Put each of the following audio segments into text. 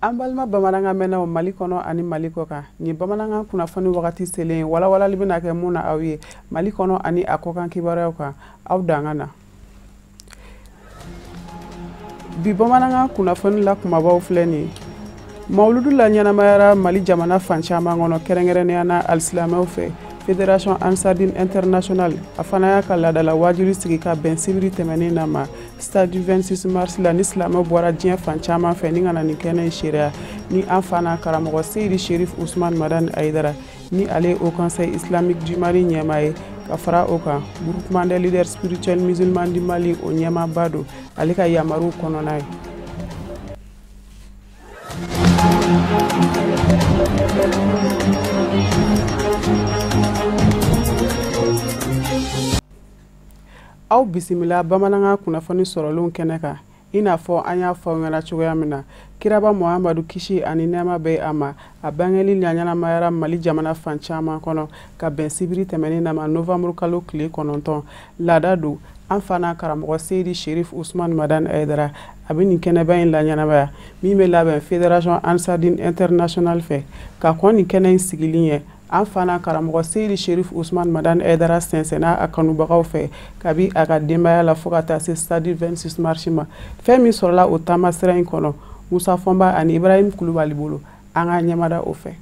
An balima bamanankan mɛnnaw Mali kɔnɔ ani Mali kɔ kan, nin bamanankan kunnafoni wagati selen walawalali bɛna kɛ mun na aw ye Mali kɔnɔ ani a kɔkan kibaruyaw kan, aw dan ka na. Bi bamanankan kunnafoni la kumabaw filɛ nin ye. Mawuludu la ɲɛnamayara Mali jamana fan caman kɔnɔ, kɛrɛnkɛrɛnnenya na alisilamɛw fɛ. Fédération Ansardine Internationale a fana y'a ka laadala waajuli sigi ka bɛn sibiri tɛmɛnen na ma stade du 26 mars la, ni silamɛw bɔra diɲɛ fan caman fɛ ni ka na nin kɛnɛ in seereya ni an fa n'a karamɔgɔ Seyidi Sherif Ousmane Madani Hayidara, ni ale ye Haut Conseil islamique du Mali ɲɛmaa ye. Ka fara o kan, groupement des leaders spirituels musulmans du Mali o ɲɛmaaba don, ale ka yamaruw kɔnɔna ye. Aw bisimila bamanankan kunnafoni sɔrɔlenw kɛnɛ kan. I n'a fɔ an y'a fɔ aw ɲɛna cogoya min na, kiraba Muhamadu kisi ani nɛɛma bɛ a ma, a bangeli ɲɛnamayara Mali jamana fan caman kɔnɔ ka bɛn sibiri tɛmɛnen na ma novembre kalo tile 9. Laada don, an fa n'a karamɔgɔ Seyidi Sherif Ousmane Madani Hayidara a bɛ nin kɛnɛba in laɲɛnamaya min bɛ labɛn Fédération Ansardine Internationale fɛ. Ka kɔn nin kɛnɛ in sigili ɲɛ, an fa n'a karamɔgɔ Seyidi Sherif Ousmane Madani Hayidara sɛnsɛnna a kanubagaw fɛ kabi a ka denbaya la fo ka taa se stade 26 mars ma. Fɛn min sɔrɔla o taama sira in kɔnɔ, Musa Fɔnba ani Ibrahim Kulubali bolo, an ka ɲɛmada o fɛ.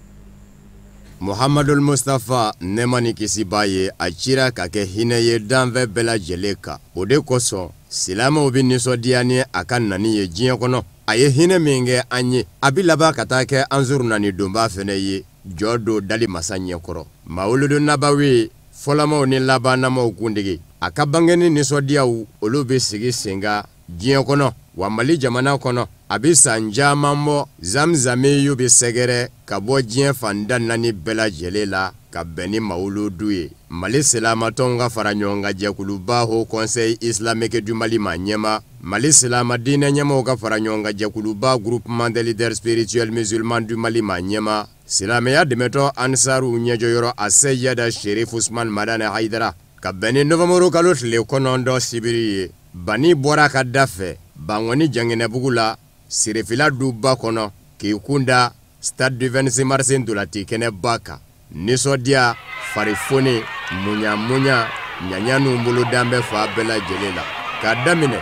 Muhammadul Mustafa, nɛɛma ni kisi b'a ye, a cira ka kɛ hinɛ ye danfɛn bɛɛ lajɛlen kan. O de kosɔn silamɛw bɛ nisɔndiya ni a ka nani ye diɲɛ kɔnɔ. A ye hinɛ min kɛ an ye, a bɛ laban ka taa kɛ an surunani donba fɛnɛ ye, jɔ don dali masa ɲɛkɔrɔ. Mawuludu Nabawi, fɔlɔmaw ni labanamaw kuntigi, a ka bangeni nisɔndiyaw olu bɛ sigi sen kan diɲɛ kɔnɔ wa Mali jamana kɔnɔ. A bɛ san caman bɔ, zamzamiyu bɛ sɛgɛrɛ ka bɔ diɲɛ fan da naani bɛɛ lajɛlen la ka bɛn ni mawuludu ye. Mali silamatɔnw ka fara ɲɔgɔn kan jɛkuluba Haut Conseil islamique du Mali ma ɲɛma, Mali silama diinɛ ɲɛmaaw ka fara ɲɔgɔn kan jɛkuluba groupement des leaders spirituels musulmans du Mali ma ɲɛma, silamɛya dɛmɛtɔ Ansaru ɲɛjɔyɔrɔ Aseyida Sherif Ousmane Madani Hayidara, ka bɛn ni novembre kalo tile 9 sibiri ye. Bani bɔra ka da fɛ Bankɔni Janginɛbugu la, Sirifila duba kɔnɔ, k'i kunda stade du 26 mars ntolati kɛnɛba kan. Nisɔndiya, farifoni, muɲa-muɲa, ɲaɲa n'u bolo dan bɛ fa bɛɛ lajɛlen la. K'a daminɛ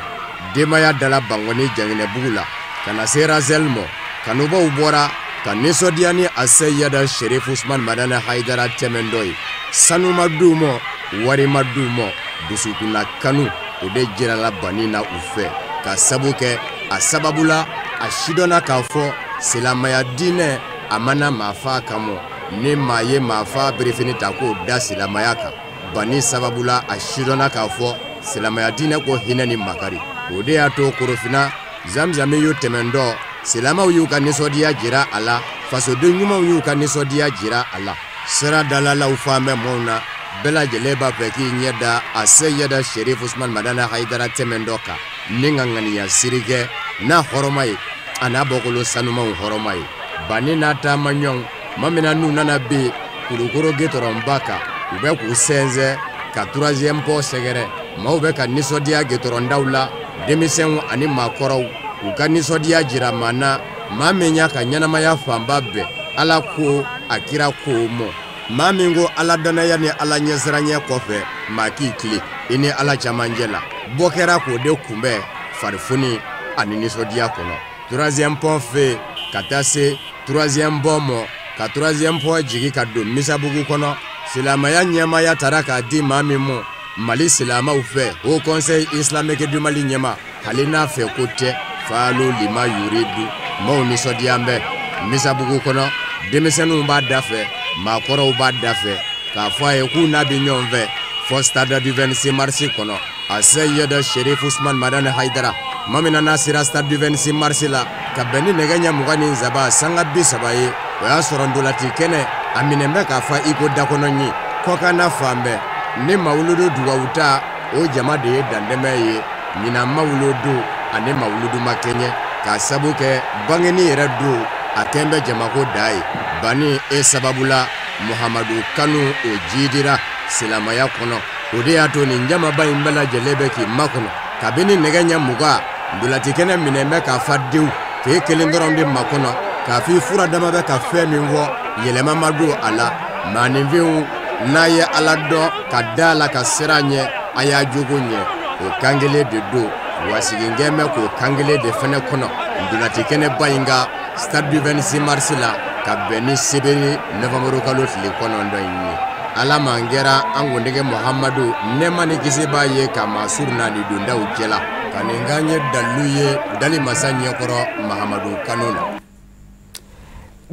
denbaya dala Bankɔni Janginɛbugu la ka na se Rasɛl mɔ, kanubaw bɔra ka nisɔndiya ni Aseyida Sherif Ousmane Madani Hayidara tɛmɛntɔ ye. Sanu ma d'u mɔ, wari ma d'u mɔ, dusukunna kanu o de jirala bani na u fɛ. Ka sabu kɛ a sababu la, a sidɔnna k'a fɔ silamɛya diinɛ a mana maa faa kama. Ni maa ye maa faa birifini ta k'o da silamɛya kan, bani sababu la a sidɔnna k'a fɔ silamɛya diinɛ ko hinɛ ni makari. O de y'a to Korofina zamzamiyu tɛmɛntɔ, silamɛw y'u ka nisɔndiya jira a la, fasoden ɲumanw y'u ka nisɔndiya jira a la. Sira dalalaw fan bɛ mɔw na, bɛɛ lajɛlen b'a fɛ k'i ɲɛ da Aseyida Sherif Ousmane Madani Hayidara tɛmɛntɔ kan ni ka ŋaniya siri kɛ n'a hɔrɔma ye, a n'a bɔkolo sanumanw hɔrɔma ye. Bani n'a taamaɲɔgɔnw ma mina n'u nana bin Kulukoro gitɔrɔnba kan, u bɛ k'u sɛnsɛn ka troisième pont sɛgɛrɛ. Maaw bɛ ka nisɔndiya gitɔrɔndaw la, denmisɛnw ani maakɔrɔw, u ka nisɔndiya jira maa na, maa min y'a ka ɲɛnamaya fanba bɛɛ Ala ko a kira ko mɔ. Maa min ko Ala danaya ni Ala ɲɛsiranɲɛ kɔfɛ, maa k'i tilen i ni Ala camancɛ la. Bɔ kɛra k'o de kunbɛn farifoni ani nisɔndiya kɔnɔ. Troisième pont fɛ ka taa se troisième pont mɔ, ka troisième pont jigi ka don Misabugu kɔnɔ. Silamɛya ɲɛmaaya taara k'a di maa min mɔ Mali silamɛw fɛ, Haut Conseil islamique du Mali ɲɛma, hali n'a fɛ ko tɛ faalu lima yuridu. Maaw nisɔndiya bɛ Misabugu kɔnɔ, denmisɛnninw b'a da fɛ, maakɔrɔw b'a da fɛ, k'a fɔ a ye k'u n'a bɛ ɲɔgɔn fɛ fɔ stade du 26 mars kɔnɔ. Aseyida Sherif Ousmane Madani Hayidara, ma min n'a sera stade du 26 mars la ka bɛn ni nɛgɛ ɲɛ 23 sanga 30 ye, o y'a sɔrɔ ntolati kɛnɛ a minɛn bɛ k'a fa i ko dakɔnɔ ɲi. Kɔkanna fan bɛɛ ni mawuludu dugawu ta, o jama de ye dantɛmɛ ye. Ɲinan mawuludu ani mawuludu ma kɛɲɛ, k'a sabu kɛ bangeni yɛrɛ don a kɛn bɛ jamako da ye. Bani e sababu la, Muhamadu kanu o jidira silamɛya kɔnɔ. O de y'a to nin jamaba in bɛɛ lajɛlen bɛ k'i makɔnɔ kabini nɛgɛ ɲɛ 20, ntolati kɛnɛ minɛn bɛ k'a fa denw k'e kelen dɔrɔn de makɔnɔ. K'a f'i fura dama bɛ ka fɛn min fɔ, yɛlɛma ma don a la. Maaninfinw, n'a ye Ala dɔn ka da la ka siran ɲɛ, a y'a jogo ɲɛ. O kan kelen de don, wa siginkɛ bɛ k'o kan kelen de fɛnɛ kɔnɔ ntolati kɛnɛba in kan, stade du 26 mars la, ka bɛn ni sibiri novembre kalo tile 9 in ye. Ala man kɛra an kuntigi Muhamadu, nɛɛma ni kisi b'a ye, ka maa surunna ni dondaw cɛla ka nin k'an ye dalilu ye dali masa ɲɛkɔrɔ Mahamadu kanu na.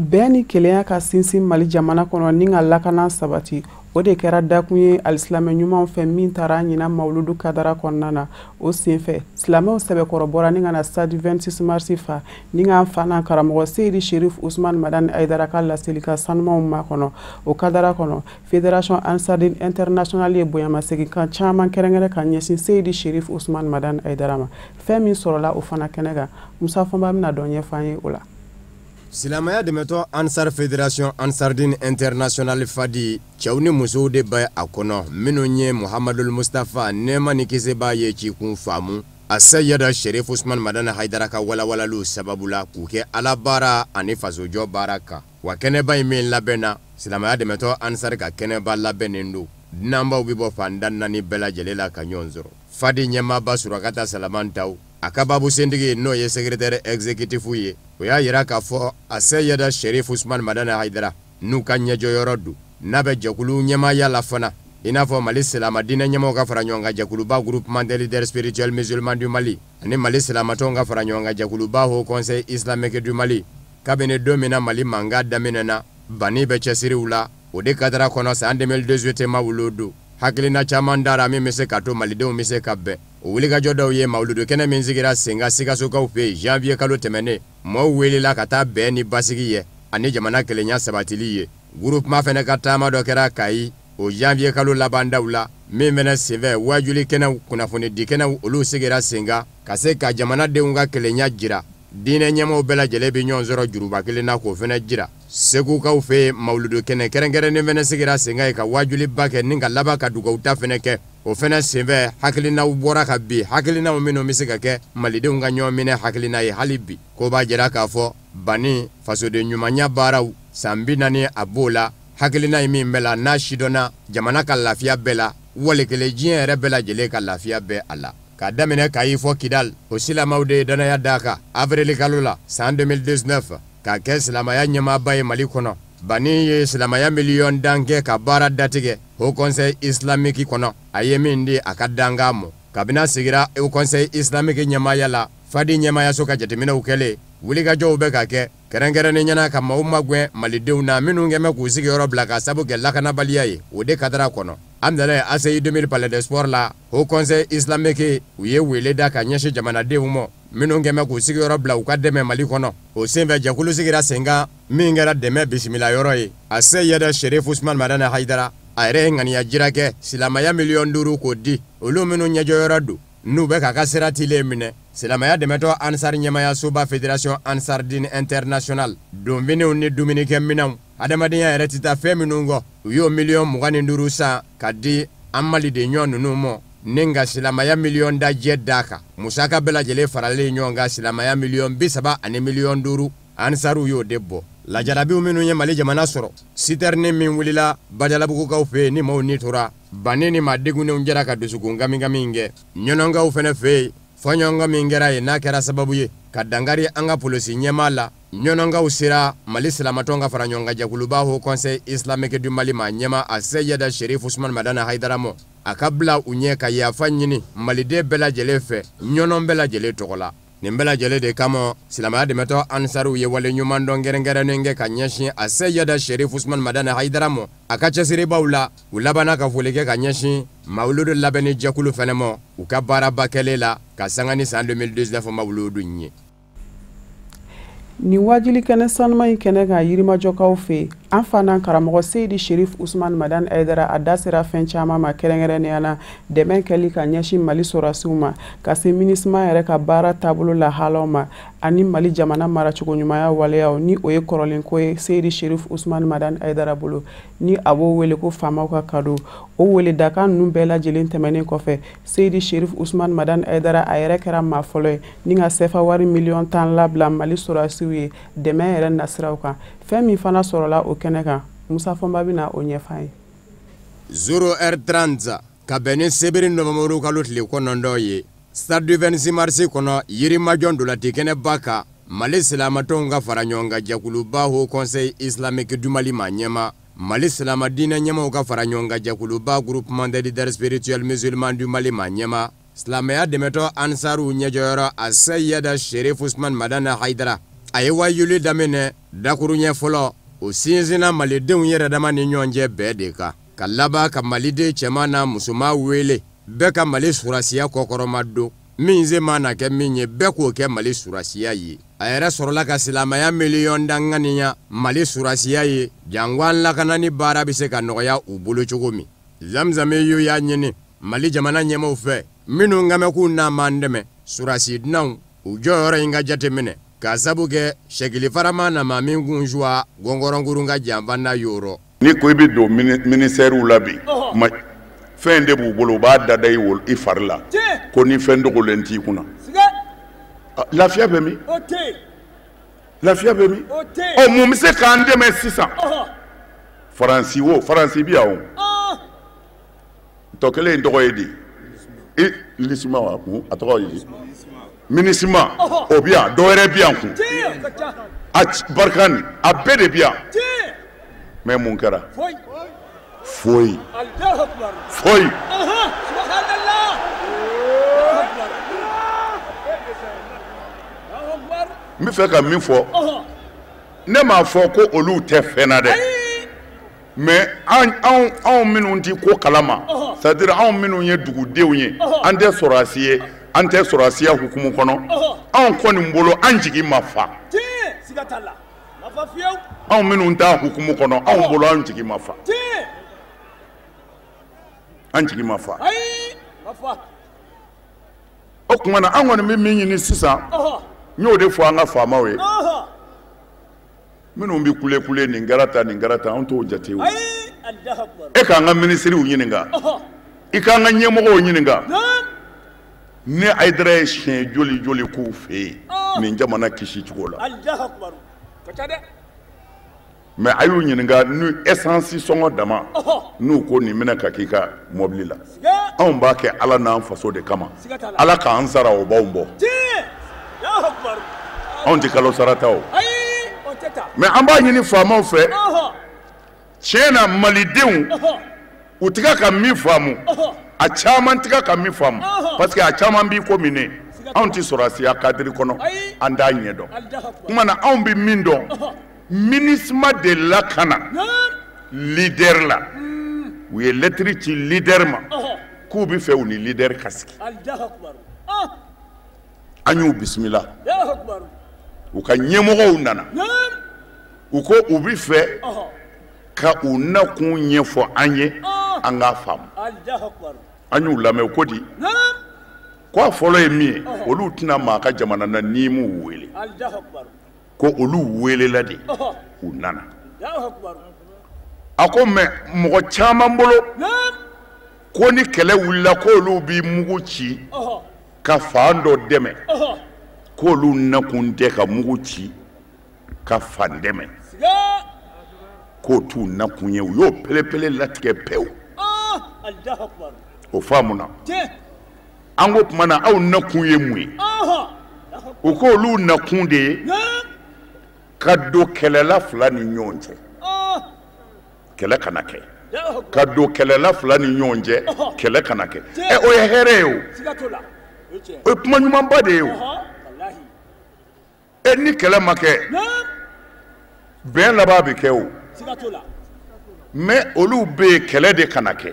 Bɛn ni kelenya ka sinsin Mali jamana kɔnɔ ni ka lakana sabati, o de kɛra dakun ye alisilamɛ ɲumanw fɛ min taara ɲinan mawuludu kadara kɔnɔna na. O senfɛ, silamɛw sɛbɛkɔrɔ bɔra ni ka na stade 26 mars fa ni k'an fa n'an karamɔgɔ Seyidi Sherif Usman Madani Ayidara ka laseli ka sanumanw makɔnɔ. O kadara kɔnɔ, Fédération Ansardine Internationale ye bonyamasegin kan caman kɛrɛnkɛrɛn ka ɲɛsin Seyidi Sherif Usman Madani Ayidara ma. Fɛn min sɔrɔla o fana kɛnɛ kan, Musa Fɔnba bɛna dɔn ɲɛfɔ an ye o la. Silamɛya dɛmɛtɔ Ansar, Fédération Ansardine Internationale, Fadi, cɛw ni musow de bɛ a kɔnɔ, minnu ye Muhamadul Mustafa, nɛɛma ni kisi b'a ye, cikun faamu a Seyida Sherif Usman Madani Hayidara ka walawalaliw sababu la, k'u kɛ Ala baara ani fasojɔ baara kan. Wa kɛnɛba in min labɛnna, silamɛya dɛmɛtɔ Ansar ka kɛnɛba labɛnnen don, dunanbaw bɛ bɔ fan da naani bɛɛ lajɛlen la ka ɲɔgɔn sɔrɔ. Fadi ɲɛmaaba Surakata Salaman Taw, a ka babu sentigi, n'o ye secrétaire exécutif ye, o y'a yira k'a fɔ a Seyida Sherif Usman Madani Hayidara n'u ka ɲɛjɔyɔrɔ don, n'a bɛ jɛkulu ɲɛmaaya la fana, i n'a fɔ Mali silama diinɛ ɲɛmɔgɔw ka fara ɲɔgɔn kan jɛkuluba, Groupement des leaders spirituels musulmans du Mali, ani Mali silamatɔnw ka fara ɲɔgɔn kan jɛkuluba, Haut Conseil islamique du Mali. Kabini don min na Mali mankan daminɛna, Bani bɛ cɛsiriw la. O de kadara kɔnɔ, san 2018 mawuludu, hakilina caman dara min bɛ se ka to malidenw bɛ se ka bɛn. O wulikajɔ dɔw ye mawuludu kɛnɛ min sigira sen kan Sikasokaw fɛ yen janvier kalo tɛmɛnen, maaw welela ka taa bɛn ni basigi ye ani jamana kelenya sabatili ye. Groupement fɛnɛ ka taama dɔ kɛra Kayi o janvier kalo labandaw la, min fɛnɛ senfɛ, wajuli kɛnɛw, kunnafonidi kɛnɛw, olu sigira sen kan ka se ka jamanadenw ka kelenya jira. Diinɛ ɲɛmɔgɔw bɛɛ lajɛlen bɛ ɲɔgɔn sɔrɔ juruba kelen na, k'o fɛnɛ jira. Segukaw fɛ yen, mawuludu kɛnɛ kɛrɛnkɛrɛnnen fɛnɛ sigira sen kan yen ka wajuliba kɛ ni ka laban ka dugawuta fɛnɛ kɛ. O fɛnɛ senfɛ, hakilinaw bɔra ka bin, hakilinaw minnu bɛ se ka kɛ malidenw ka ɲɔgɔn minɛ hakilina ye hali bi. Ko b'a jira k'a fɔ Bani fasoden ɲumanya baaraw san 40 a b'o la. Hakilina ye min bɛɛ la, n'a sidɔnna, jamana ka lafiya bɛɛ la, wali kelen diɲɛ yɛrɛ bɛɛ lajɛlen ka lafiya bɛɛ a la. K'a daminɛ Kayi fɔ Kidal, o silamaw de ye danaya d'a kan avril kalo la san 2019 k'a kɛ silamaya ɲɛmaaba ye Mali kɔnɔ. Bani ye silamaya miliyɔn dan kɛ ka baara datigɛ Haut Conseil islamique kɔnɔ, a ye min di a ka dankan mɔ. Kabini a sigira Haut Conseil islamique ɲɛmaaya la, Fadi ɲɛmaayaso ka jateminɛw kɛlen, wulikajɔw bɛ ka kɛ kɛrɛnkɛrɛnnen ɲɛna ka maaw magɛn malidenw na minnu kɛn bɛ k'u sigiyɔrɔ bila ka sabu kɛ lakanabaliya ye. O de kadara kɔnɔ, an nana ACI 2000 palais des sports la, Haut Conseil islamique u ye wele da ka ɲɛsin jamanadenw ma minnu kɛn bɛ k'u sigiyɔrɔ bila, u ka dɛmɛ Mali kɔnɔ. O senfɛ, jɛkulu sigira sen kan min kɛra dɛmɛ bisimila yɔrɔ ye. A Seyida Sherif Usman Madani Hayidara, a yɛrɛ ye ŋaniya jira kɛ silamɛya miliyɔn 5 k'o di olu minnu ɲɛjɔyɔrɔ don, n'u bɛ k'a ka sira tilen minɛ. Silamɛya dɛmɛtɔ Ansar ɲɛmayasoba, Fédération Ansardine Internationale, donfiniw ni dumunikɛminɛnw, adamadenya yɛrɛ tɛ taa fɛn minnu kɔ, u y'o miliyɔn 25 san ka di an maliden ɲɔ ninnu ma, ni ka silamɛya miliyɔn dajɛ d'a kan. Musaka bɛɛ lajɛlen faralen ɲɔgɔn kan, silamɛya miliyɔn 30 ani miliyɔn 5, Ansaruw y'o de bɔ. Lajarabiw minnu ye Mali jamana sɔrɔ, citerne min wulila Badalabugukaw fɛ yen ni maaw ni tora, Bani ni maa degunnenw jɛra ka dusukun kamikami kɛ. Ɲɔnɔnkaw fɛnɛ fɛ yen, fɔɲɔgɔnkɔ min kɛra yen, n'a kɛra sababu ye ka dankari an ka polisi ɲɛmaa la, ɲɔnɔnkaw sera Mali silamatɔn ka fara ɲɔgɔn kan jɛkuluba, Haut Conseil islamique du Mali ma ɲɛma a Seyida Sherif Usman Madani Hayidara mɔ, a ka bila u ɲɛ ka yafa ɲini maliden bɛɛ lajɛlen fɛ, ɲɔnɔn bɛɛ lajɛlen tɔgɔ la. Nin bɛɛ lajɛlen de kama, silamɛya dɛmɛtɔ Ansaruw ye wale ɲuman dɔn kɛrɛnkɛrɛnnen kɛ ka ɲɛsin a Seyida Sherif Usman Madani Hayidara mɔ a ka cɛsiribaw la. U labanna ka foli kɛ ka ɲɛsin mawuludu labɛnni jɛkulu fɛnɛ mɔ u ka baaraba kɛlen la ka sanga ni san 2019 mawuludu ye. Nin wajuli kɛnɛ sanuma in kɛnɛ kan, Yirimajɔkaw fɛ yen. An fana karamɔgɔ Seyidi Sherif Usman Madani Hayidara, a da sera fɛn caman ma, kɛrɛnkɛrɛnnenya la dɛmɛ kɛli ka ɲɛsin Mali sɔrɔdasiw ma, ka se MINUSMA yɛrɛ ka baara taabolo lahalaw ma, ani Mali jamana maracogo ɲumanya waleyaw, ni o ye kɔrɔlenko ye Seyidi Sherif Usman Madani Hayidara bolo, ni a b'o wele ko faamaw ka kado. O weledakan ninnu bɛɛ lajɛlen tɛmɛnen kɔfɛ, Seyidi Sherif Usman Madani Hayidara, a yɛrɛ kɛra maa fɔlɔ ye ni ka sɛfa wari miliyɔn 10 labila Mali sɔrɔdasiw ye dɛmɛ yɛrɛ nasiraw kan. Fɛn min fana sɔrɔla o kɛnɛ kan, Musa Fɔnba bɛna o ɲɛfɔ an ye. 0h30, ka bɛn ni sebiri nɔvɛnburu kalo tile 9 ye, stade du 26 mars kɔnɔ, Yirimajɔ ndolati kɛnɛba kan, Mali silamatɔnw ka fara ɲɔgɔn kan jɛkuluba Haut Conseil islamique du Mali ma ɲɛma, Mali silama diinɛ ɲɛmaw ka fara ɲɔgɔn kan jɛkuluba Groupement des leaders spirituels musulmans du Mali ma ɲɛma, silamɛya dɛmɛtɔ Ansaruw ɲɛjɔyɔrɔ a Seyida Sherif Usman Madani Hayidara, a ye wajuli daminɛ. Dakuruɲɛ fɔlɔ, o sinsinna malidenw yɛrɛ dama ni ɲɔgɔn cɛ bɛɛ de kan, ka laban ka maliden cɛman n'a musoman wele bɛɛ ka Mali surasiya kɔkɔrɔma don. Min se mana kɛ min ye, bɛɛ k'o kɛ Mali surasiya ye. A yɛrɛ sɔrɔla ka silamɛya miliyɔn 10 ŋaniya Mali surasiya ye, janko an lakanani baara bɛ se ka nɔgɔya u bolo cogo min. Zamzami y'u y'a ɲini Mali jamana ɲɛmaw fɛ, minnu kan k'u n'a m'an dɛmɛ, surasi dunanw u jɔyɔrɔ in ka jateminɛ, k'a sabu kɛ sɛkili farama na maa min kun suwa gɔngɔrɔnkurun ka janfa n'a yɔrɔ. Ni ko i bɛ don ministère la bi, fɛn de b'u bolo, u b'a dada i fari la ko ni fɛn dogolen t'i kunna. Lafiya bɛ min? Lafiya bɛ min? Ɔ, mun bɛ se k'an dɛmɛ sisan? Faransi wo, Faransi bi yan o. Tɔ kelen in tɔgɔ ye di? Lisima wa? A tɔgɔ ye di? MINUSMA o bi yan, dɔ wɛrɛ bi yan kun. A Barkhane, a bɛɛ de bi yan. Mais mun kɛra? Foyi. Foyi. N bɛ fɛ ka min fɔ, ne m'a fɔ ko olu tɛ fɛn na dɛ. Mais anw minnu ti ko kalama, c'est à dire anw minnu ye dugudenw ye, an tɛ sɔrɔdasi ye, an tɛ sɔrɔdasiya hukumu kɔnɔ, anw kɔni bolo an jigi ma fa. Anw minnu t'a hukumu kɔnɔ, anw bolo an jigi ma fa. An jigi ma fa. O tuma na, an kɔni bɛ min ɲini sisan, n y'o de fɔ an ka faamaw ye. Minnu bɛ kule kule, nin kɛra tan, nin kɛra tan, anw t'o jate o. E k'an ka minisiriw ɲininka, i k'an ka ɲɛmɔgɔw ɲininka. Ni Hayidara ye siɲɛ joli joli k'u fɛ yen nin jamana kisi cogo la. Mais a y'u ɲininka ni essence sɔngɔ dama, n'u ko nin minɛ ka k'i ka mobili la. Anw b'a kɛ Ala n'an faso de kama. Ala k'an sara, o b'anw bɔ. Anw tɛ kalo sara ta o. Mais an b'a ɲini faamaw fɛ, tiɲɛ na, malidenw u tɛ ka min faamu, a caman tɛ ka min faamu, parce que a caman b'i komi ne, anw tɛ sɔrɔdasiya cadre kɔnɔ, an t'a ɲɛ dɔn. Kuma na, anw bɛ min dɔn, MINUSMA de lakana leader la, u ye lettre ci leader ma k'u bɛ fɛ u ni leader ka sigi. An y'u bisimila, u ka ɲɛmɔgɔw nana, u ko u bɛ fɛ ka u nakun ɲɛfɔ an ye, an k'a faamu. An y'u lamɛn. U ko di? Ko a fɔlɔ ye min ye, olu tɛna maa ka jamana na n'i m'u wele, ko olu welela de, u nana. A ko mais mɔgɔ caman bolo ko ni kɛlɛ wulila, k'olu bɛ mugu ci ka fan dɔ dɛmɛ, k'olu nakun tɛ ka mugu ci ka fan dɛmɛ, k'o t'u nakun ye. U y'o pelepele latigɛ pewu. O faamuna. An ko tuma na, aw nakun ye mun ye? U ko olu nakun de ye ka don kɛlɛla fila ni ɲɔgɔn cɛ, kɛlɛ kana kɛ, ka don kɛlɛla fila ni ɲɔgɔn cɛ, kɛlɛ kana kɛ. Ɛ, o ye hɛrɛ ye o, o ye kuma ɲumanba de ye o. E, ni kɛlɛ ma kɛ, bɛn laban bɛ kɛ o. Mais olu bɛ yen, kɛlɛ de kana kɛ.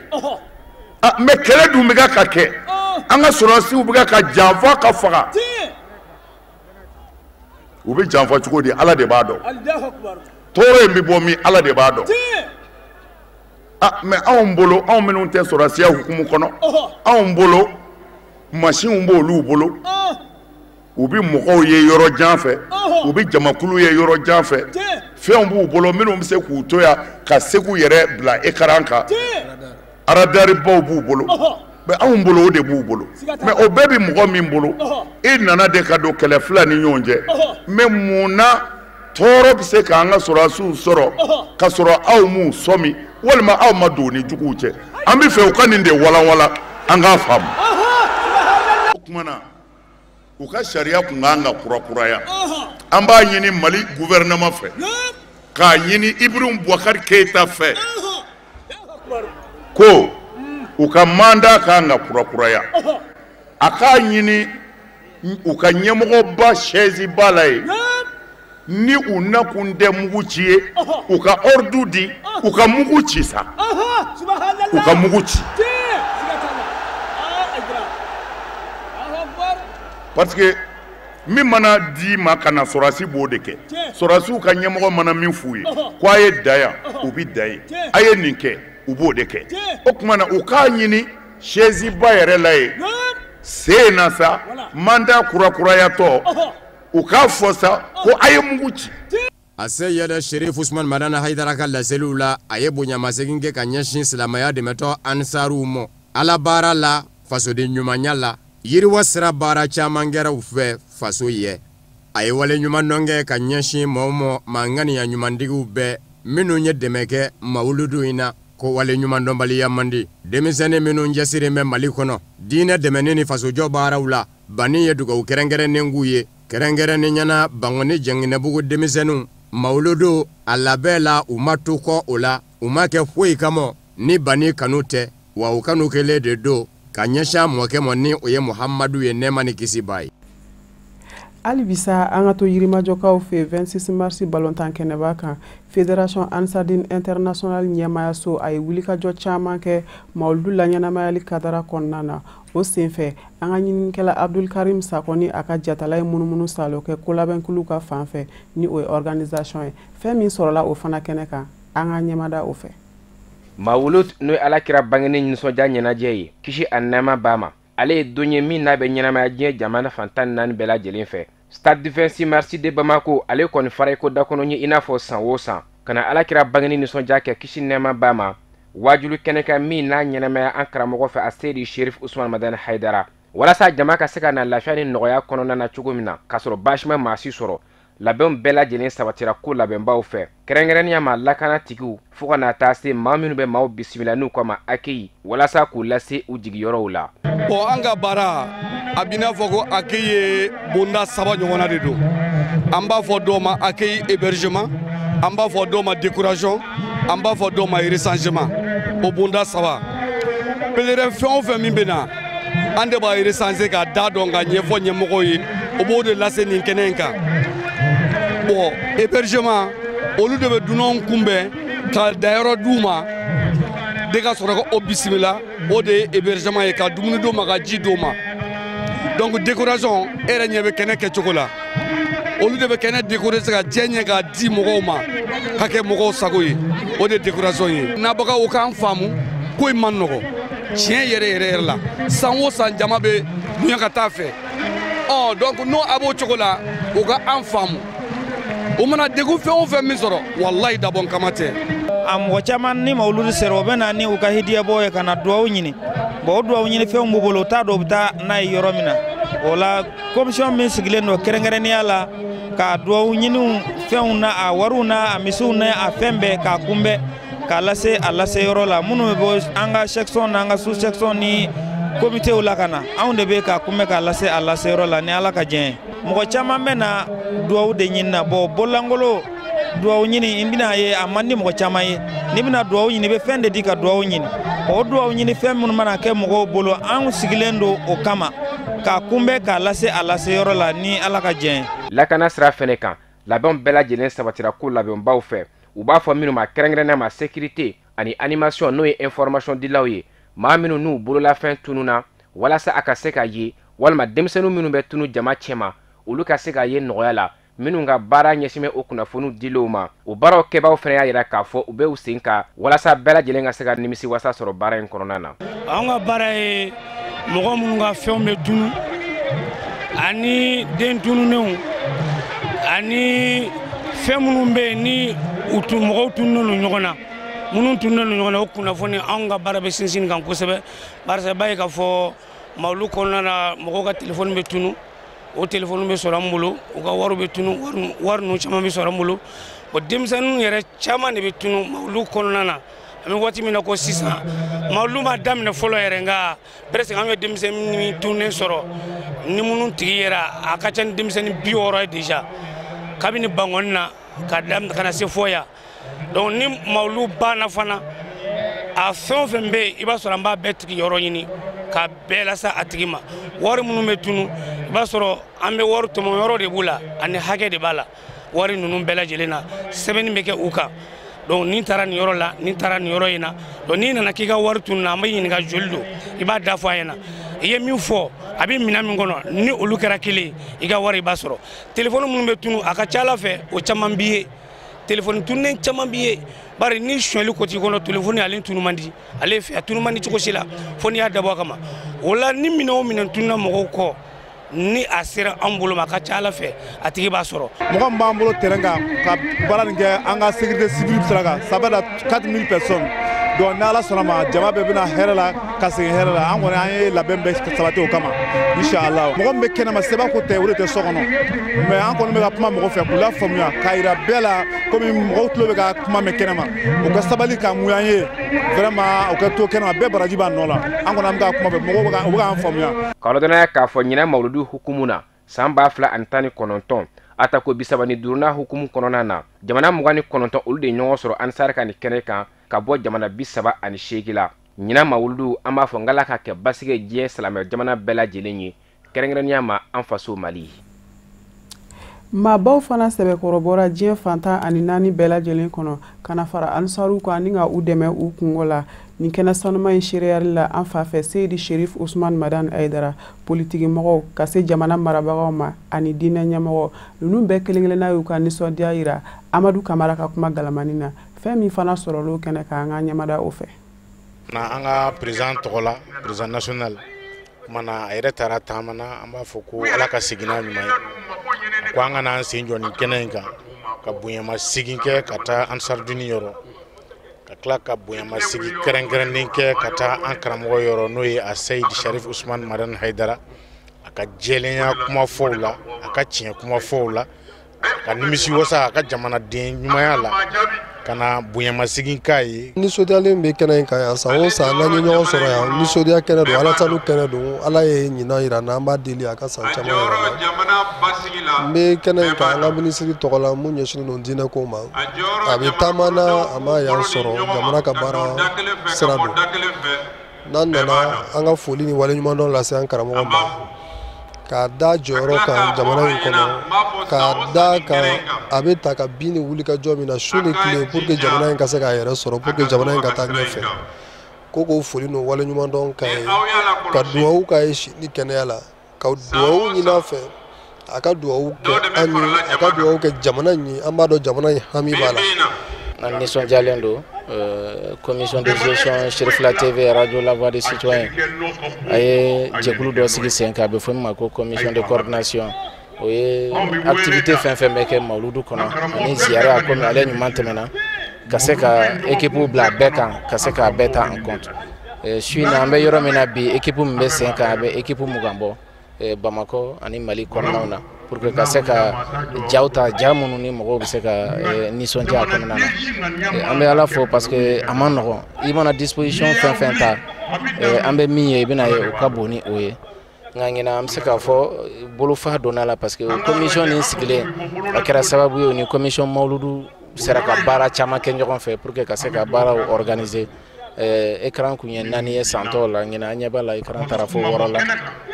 Mais kɛlɛ dun bɛ ka kɛ, an ka sɔrɔdasiw bɛ ka janfa ka faga. U bɛ janfa cogo di? Ala de b'a dɔn. Tɔɔrɔ in bɛ bɔ min, Ala de b'a dɔn. Ah, mais anw bolo, anw minnu tɛ sɔrɔdasiya hukumu kɔnɔ, anw bolo masinw b'olu bolo, u bɛ mɔgɔw ye yɔrɔ jan fɛ, u bɛ jamakulu ye yɔrɔ jan fɛ, fɛnw b'u bolo minnu bɛ se k'u to yan ka Segu yɛrɛ bila écran kan, aradaribaw b'u bolo. Mais anw bolo o de b'u bolo. Mais o bɛɛ bɛ mɔgɔ min bolo, e nana de ka don kɛlɛ fila ni ɲɔgɔn cɛ. Mais mun na tɔɔrɔ bɛ se k'an ka sɔrɔdasiw sɔrɔ k'a sɔrɔ aw m'u sɔmi walima aw ma don ni juguw cɛ? An bɛ fɛ u ka nin de walanwalan, an k'a faamu. O tuma na, u ka sariya tun kan ka kurakuraya. An b'a ɲini Mali gouvernement fɛ, k'a ɲini Ibrahim Boubacar Keïta fɛ, ko u ka mandat kan ka kurakuraya. A k'a ɲini u ka ɲɛmɔgɔba chaise ba la yen, ni u nakun tɛ mugu ci ye, u ka ordre di, u ka mugu ci sa, u ka mugu ci. Parce que min mana di ma ka na, sɔrɔdasi b'o de kɛ. Sɔrɔdasiw ka ɲɛmɔgɔ mana min f'u ye ko a ye da yan, u bɛ da yen, a ye nin kɛ, u b'o de kɛ. O tuma na, u k'a ɲini chaise ba yɛrɛ la yen sen na sa, mandat kurakurayatɔ, u k'a fɔ sa ko a ye mugu ci. A Seyid Sherif Usman Madani Hayidara ka laseliw la, a ye bonyamasegin kɛ ka ɲɛsin silamɛya dɛmɛtɔ ansaruw ma Ala baara la, fasoden ɲumanya la, yiriwa sira baara caman kɛra u fɛ faso ye. A ye wale ɲuman dɔn kɛ ka ɲɛsin maaw ma, maa ŋaniya ɲumantigiw bɛɛ minnu ye dɛmɛ kɛ mawuludu in na, ko wale ɲuman dɔnbaliya man di. Denmisɛnnin minnu cɛsirilen bɛ Mali kɔnɔ diinɛ dɛmɛni ni fasojɔ baaraw la, Bani ye dugawu kɛrɛnkɛrɛnnen k'u ye, kɛrɛnkɛrɛnnen ɲɛna Bankɔni Jɛnginɛbugu denmisɛnninw mawuludu a labɛn la, u ma to kɔ o la, u ma kɛ foyi kama ni Bani kanu tɛ, wa u kanu kelen de don ka ɲɛsin a mɔkɛ ma, ni o ye Muhamadu ye, nɛɛma ni kisi b'a ye. Hali bisa an ka to Yirimajɔkaw fɛ 26 mars balontan kɛnɛba kan, Fédération Ansardine Internationale ɲɛmaayaso a ye wulikajɔ caman kɛ mawuludu laɲɛnamayali kadara kɔnɔna na. O senfɛ, an ka ɲininikɛla Abdul Karim Sakɔ ni a ka jatala ye munumunu salo kɛ kolabɛnkulu ka fan fɛ, ni o ye organisation ye. Fɛn min sɔrɔla o fana kɛnɛ kan, an ka ɲɛmada o fɛ. Mawulud, n'o ye Alakira bangeni nisɔndiya ɲɛnajɛ ye, kisi a nɛɛma b'a ma, ale ye don ye min n'a bɛ ɲɛnamaya diɲɛ jamana fan 14 bɛɛ lajɛlen fɛ. Stade du 26 mars de Bamako, ale kɔni fara i ko dakɔnɔ ye i n'a fɔ san o san, ka na Alakira bangeni nisɔndiya kɛ, kisi nɛɛma b'a ma, wajulu kɛnɛ kan min n'a ɲɛnamaya an karamɔgɔ fɛ, a Seyidi Sherif Usman Madani Hayidara, walasa jama ka se ka na lafiya ni nɔgɔya kɔnɔna na cogo min na, k'a sɔrɔ baasi ma maa si sɔrɔ. Labɛnw bɛɛ lajɛlen sabatira ko labɛnbaw fɛ, kɛrɛnkɛrɛnnenya ma lakana tigiw, fo ka na taa se maa minnu bɛ maaw bisimila n'u kama accueil, walasa k'u lase u jigiyɔrɔw la. Bon, an ka baara a b'i n'a fɔ ko accueil ye bonda saba ɲɔgɔnna de don. An b'a fɔ dɔw ma accueil hébergement, an b'a fɔ dɔw ma décoration, an b'a fɔ dɔw ma recensement. O bonda saba, pèlerin fɛn o fɛn min bɛ na, an de b'a recenser k'a da dɔn ka ɲɛfɔ ɲɛmɔgɔw ye, o b'o de lase nin kɛnɛ in kan. Bon, hébergement, olu de bɛ dunanw kunbɛn ka dayɔrɔ d'u ma de ka sɔrɔ ka o bisimila, o de ye hébergement ye, ka dumuni d'u ma, ka ji d'u ma. Donc décoration, e yɛrɛ ɲɛ bɛ kɛnɛ kɛcogo la, olu de bɛ kɛnɛ décorer se ka diɲɛ ɲɛ k'a di mɔgɔw ma ka kɛ mɔgɔw sago ye, o de ye décoration ye. Nabagaw k'an faamu, ko in man nɔgɔ tiɲɛ yɛrɛ yɛrɛ yɛrɛ la. San o san jama bɛ bonya ka taa fɛ. Ɔ donc n'o a b'o cogo la, u ka an faamu. O mana degun fɛn o fɛn min sɔrɔ, walayi dabɔn kama tɛ. A mɔgɔ caman ni mawuludu sera, o bɛ na ni u ka hidiyɛbɔ ye ka na duwawu ɲini. Bon, o duwawu ɲini fɛnw b'u bolo, u t'a dɔn u bɛ taa n'a ye yɔrɔ min na. O la, commission min sigilen don kɛrɛnkɛrɛnnenya la ka duwawu ɲiniw fɛnw na, a wariw na, a misiw na, a fɛn bɛɛ k'a kunbɛn k'a lase a lase yɔrɔ la, minnu bɛ bɔ an ka section n'an ka sous section ni comitéw la ka na, anw de bɛ k'a kunbɛn k'a lase a lase yɔrɔ la ni Ala ka diɲɛ ye. Mɔgɔ caman bɛ na duwawu de ɲini na. Bon, bololankolon duwawu ɲini, i bɛna ye a man di mɔgɔ caman ye. N'i bɛna duwawu ɲini, i bɛ fɛn de di ka duwawu ɲini. O duwawu ɲini fɛn minnu mana kɛ mɔgɔw bolo, anw sigilen don o kama k'a kunbɛn k'a lase a lase yɔrɔ la ni Ala ka diɲɛ ye. Lakana sira fɛnɛ kan, labɛnw bɛɛ lajɛlen sabatira ko labɛnbaw fɛ, u b'a fɔ minnu ma kɛrɛnkɛrɛnnenya ma sécurité ani animation, n'o ye information dilaw ye, maa minnu n'u bololafɛn tununa, walasa a ka se ka ye, walima denmisɛnnin minnu bɛ tunu jama cɛma, olu ka se ka ye nɔgɔya la. minnu ka baara ɲɛsin bɛ o kunnafoniw dilenw ma. O baaraw kɛbaaw fana y'a jira k'a fɔ u bɛ u sen kan walasa bɛɛ lajɛlen ka se ka nimisi wasa sɔrɔ baara in kɔnɔna na. An ka baara ye mɔgɔ minnu ka fɛnw bɛ tunu ani den tununnenw ani fɛn minnu bɛ yen ni u tun mɔgɔw tununnen don ɲɔgɔn na, minnu tununnen don ɲɔgɔn na, o kunnafoni anw ka baara bɛ sinsin kan kosɛbɛ. Barisa i b'a ye k'a fɔ mawulu kɔnɔna na mɔgɔw ka telefɔni bɛ tunu, o telefɔni bɛ sɔrɔ an bolo, u ka wariw bɛ tunu, wari ninnu caman bɛ sɔrɔ an bolo. O denmisɛnninw yɛrɛ caman de bɛ tunu mawulu kɔnɔna na. An bɛ waati min na ko sisan mawulu ma daminɛ fɔlɔ yɛrɛ, nka presque an ye denmisɛnnin tununnen sɔrɔ ni minnu tigi yɛrɛ a ka ca ni denmisɛnnin 60 ye déjà kabini Bankɔni na ka daminɛ ka na se fɔ yan. Donc ni mawulu banna fana, a fɛn o fɛn bɛ yen i b'a sɔrɔ an b'a bɛɛ tigi yɔrɔ ɲini ka bɛɛ lase a tigi ma. Wari minnu bɛ tunu i b'a sɔrɔ an bɛ wari tɔmɔ yɔrɔ de b'u la ani hakɛ de b'a la. Wari ninnu bɛɛ lajɛlen na sɛbɛnni bɛ kɛ u kan. Donc ni taara nin yɔrɔ la, ni taara nin yɔrɔ in na, donc n'i nana k'i ka wari tununa, an bɛ ɲininka joli don, i b'a da fɔ a ɲɛna. I ye min fɔ a bɛ minɛn min kɔnɔ ni olu kɛra kelen ye, i ka wari i b'a sɔrɔ. Telefɔni minnu bɛ tunu a ka ca Ala fɛ o caman b'i ye, telefɔni tununnen caman b'i ye. Bari ni sonyali ko t'i kɔnɔ, telefɔni ale tunu man di, ale fɛ a tunu man di cogo si la fo n'i y'a dabɔ a kama. O la ni minɛn o minɛn tununa mɔgɔw kɔ, ni a sera an bolo ma, a ka ca Ala fɛ a tigi b'a sɔrɔ. Mɔgɔ min b'an bolo terrain kan ka baara nin kɛ an ka sécurité civile sira kan, ça va da 4000 personnes. Donc n'Ala sɔnna ma, jama bɛɛ bɛna hɛrɛ la ka segin hɛrɛ la. An kɔni an ye labɛn bɛɛ sabati o kama inshallah. Mɔgɔ min bɛ kɛnɛma sɛbɛn ko tɛ, o de tɛ so kɔnɔ, mais an kɔni bɛ ka kuma mɔgɔ fɛ k'u lafaamuya k'a yira bɛɛ la komi mɔgɔw tulo bɛ ka kuma mɛn kɛnɛma, u ka sabali ka mun an ye vraiment, u ka to kɛnɛma, bɛɛ baraji b'a nɔ la. An kɔni an bɛ ka kuma fɛ mɔgɔw bɛ k'an faamuya. K'a ladɔnniya k'a fɔ ɲinɛ mawuludu hukumu na san 2019 a ta ko 35nan hukumu kɔnɔna na, jamana 29 olu de ɲɔgɔn sɔrɔ Ansar ka nin kɛnɛ kan ka bɔ jamana 38 la. Ɲinɛ mawuludu an b'a fɔ n k'Ala ka kɛ basigi ye diɲɛ silamɛ jamana bɛɛ lajɛlen ye, kɛrɛnkɛrɛnnenya ma an faso Mali. Maabaw fana sɛbɛkɔrɔ bɔra diɲɛ fantan ani naani bɛɛ lajɛlen kɔnɔ ka na fara Ansaru kan ni ka u dɛmɛ u kungo la. Nin kɛnɛ sanuma in seereyali la an fa fɛ Seyidi Sherif Usman Madani Hayidara, politiki mɔgɔw ka se jamana marabagaw ma ani diinɛ ɲɛmɔgɔ ninnu bɛɛ kelen kelenna y'u ka nisɔndiya yira Amadu Kamara ka kuma galamani na. Fɛn min fana sɔrɔla o kɛnɛ kan, an ka ɲɛmada o fɛ. Na an ka président tɔgɔ la, président national, kumana a yɛrɛ taara taama na, an b'a fɔ ko Ala ka segin n'a ɲuman ye, ko an ka n'an sen jɔ nin kɛnɛ in kan ka bonyamasegin kɛ ka taa Ansarudini yɔrɔ, ka tila ka bonyamasegin kɛrɛnkɛrɛnnen kɛ ka taa an karamɔgɔ yɔrɔ, n'o ye a Seyidi Sharif Usman Madani Hayidara, a ka jɛlenya kumafɔw la, a ka tiɲɛ kumafɔw la, ka nimisi wasa a ka jamanaden ɲumanya la, ka na bonyamasegin k'a ye. Nisɔndiyalen bɛ kɛnɛ in kan yan, san o san n'an ye ɲɔgɔn sɔrɔ yan, nisɔndiya kɛnɛ don, Ala tanu kɛnɛ don, Ala ye ɲinan yira n na, an b'a deli a ka san caman yira n na. N bɛ kɛnɛ in kan an ka minisiri tɔgɔ la mun ɲɛsinnen don diinɛ ko ma, a bɛ taama na, a ma yan sɔrɔ, jamana ka baara sira don. N'an nana an ka foli ni waleɲumandɔn lase an karamɔgɔ ma, k'a da jɔyɔrɔ kan jamana in kɔnɔ, k'a da kan a bɛ ta ka bin ni wulikajɔ min na su ni tile pour que jamana in ka se k'a yɛrɛ sɔrɔ, pour que jamana in ka taa ɲɛfɛ. Ko k'o foli n'o waleɲumandɔn k'a ye, ka duwawu k'a ye si ni kɛnɛya la, ka duwawu ɲini a fɛ, a ka duwawu kɛ an ye, a ka duwawu kɛ jamana in ye, an b'a dɔn jamana in hami b'a la. An nisɔndiyalen don commission de gestion Cherifila TV radio La Voix des Citoyens a ye jɛkulu dɔ sigi sen kan, a bɛ fɔ min ma ko commission de coordination. O ye activité fɛn fɛn bɛ kɛ mawuludu kɔnɔ ani ziyara, komi ale ɲuman tɛmɛna, ka se ka équipe bila bɛɛ kan, ka se k'a bɛɛ ta en compte. Su in na an bɛ yɔrɔ min na bi, équipe min bɛ sen kan a bɛ équipe 20 bɔ Bamakɔ ani Mali kɔnɔnaw na, pour que ka se ka jaw ta, ja minnu ni mɔgɔw bɛ se ka nisɔndiya a kɔnɔna na. An bɛ Ala fo parce que a man nɔgɔn, i mana disposition fɛn fɛn ta, an bɛ min ye i bɛna ye o ka bon ni o ye. Nka ɲinan an bɛ se k'a fɔ bolofa donna la parce que commission nin sigilen a kɛra sababu ye o ni commission mawuludu sera ka baara caman kɛ ɲɔgɔn fɛ pour que ka se ka baaraw organiser. Écran kun ye 4 ye san tɔw la, ɲinan an ɲɛ b'a la écran taara fo 6 la,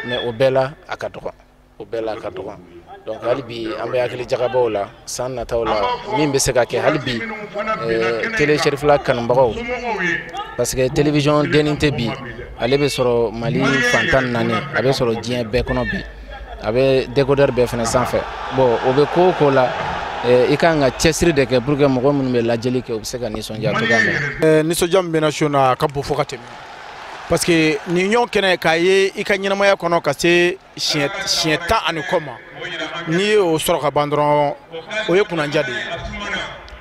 mais o bɛɛ la a ka dɔgɔn, o bɛɛ la a ka dɔgɔn. Donc hali bi an bɛ hakili jagabɔw la san nataw la min bɛ se ka kɛ hali bi télé Cherifila kanubagaw, parce que télévision dennin tɛ bi, ale bɛ sɔrɔ Mali fan 14, a bɛ sɔrɔ diɲɛ bɛɛ kɔnɔ bi, a bɛ décodeur bɛɛ fana sanfɛ. Bon, o bɛ ko o ko la, i kan ka cɛsiri de kɛ pour que mɔgɔ minnu bɛ lajɛli kɛ, u bɛ se ka nisɔndiya cogoya min na. Nisɔndiya min bɛ na su na, a ka bon fo ka tɛmɛ, parce que nin ɲɔgɔn kɛnɛ k'a ye i ka ɲɛnamaya kɔnɔ ka se siɲɛ 10 ani kɔ ma, n'i ye o sɔrɔ ka ban dɔrɔn, o ye kunnandiya de ye.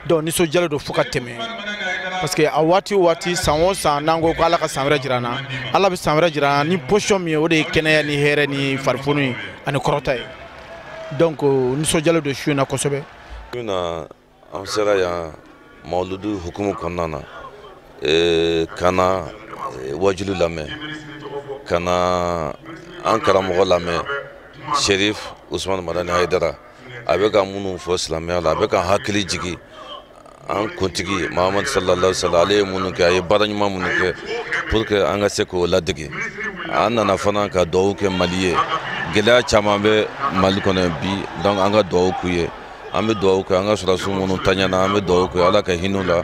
Donc nisɔndiyalen don fo ka tɛmɛ, parce que a waati o waati, san o san, n'an ko ko Ala ka san wɛrɛ jira an na, Ala bɛ san wɛrɛ jira an na ni position min ye, o de ye kɛnɛya ni hɛrɛ ni farifoni ye ani kɔrɔta ye. Donc nisɔndiyalen don su in na kosɛbɛ. Na an sera yan mawuludu hukumu kɔnɔna na, ka na wajulu lamɛn, ka na an karamɔgɔ lamɛn, Sherif Usman Madani Hayidara. A bɛ ka minnu fɔ silamɛya la, a bɛ ka hakili jigin an kuntigi Mahamadu sallallahu alaihi wa sallam, ale ye minnu kɛ, a ye baara ɲuman minnu kɛ pour que an ka se k'o ladege. An nana fana ka dugawu kɛ Mali ye. Gɛlɛya caman bɛ Mali kɔnɔ bi, donc an ka dugawu k'u ye. An bɛ dugawu kɛ an ka sɔrɔdasiw minnu taɲana, an bɛ dugawu kɛ Ala ka hinɛ u la.